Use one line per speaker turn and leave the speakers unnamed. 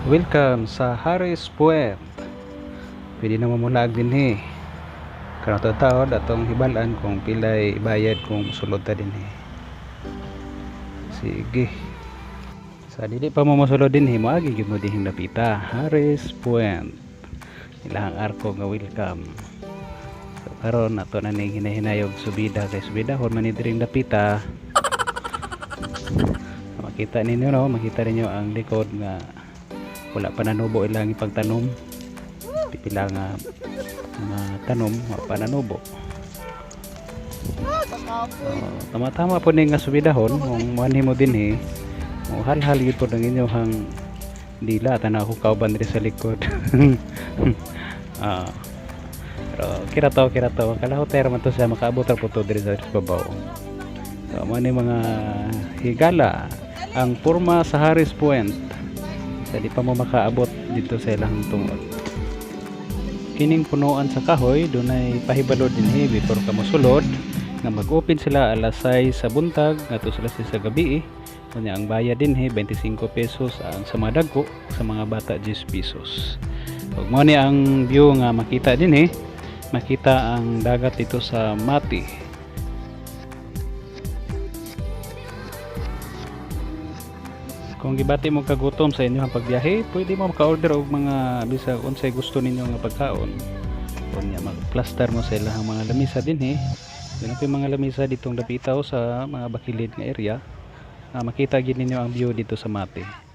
Welcome sa Harris Point. Pwede na mo mulaag dinhi. Karon taod atong hibalan kung pilay bayad kung musulod ta dinhi. Sige. Sa dili pa mo mosulod dinhi, moagi gyud mo dinhing dapita. Harris Point. Ilahang arko nga welcome. So karon ato na ning hinahinayog subida kay subidahon man ni diring dapita. Makita ninyo, no, makita ninyo ang likod nga wala pa nanubo ilang ipagtanom. Pipila nga mga tanom wa pa nanubo. Oh, tama-tama po ni nga subidahon kung muanhi mo dinhi, mo halhal gyud po ang inyong dila. Tanaw ko kauban diri sa likod. Ah. Pero kira to, kira to. Kalahutay man to siya, makaabot ra po to diri sa babaw. So, mao ni mga higala ang porma sa Harris Point. Sa di pa mo makaabot dito sa ilang tungod. Kining punuan sa kahoy, dunay pahibalo dinhi before ka mosulod nga mag-open sila alas 6 sa buntag ngadto sila sa gabi. Unya ang bayad dinhi 25 pesos ang sa mga dagko, sa mga bata 10 pesos. Ug mao ni ang view nga makita dinhi, makita ang dagat dito sa Mati. Kung gibati mo kagutom sa inyong pagbiyahe, pwede mo maka-order og mga bisag unsay gusto ninyo nga pagkaon. Unya mag-plaster mo sa ilang mga lamisa dinhi. Duna poy mga lamisa ditong dapitaw sa mga bakilid nga area. Makita gid ninyo ang view dito sa Mati.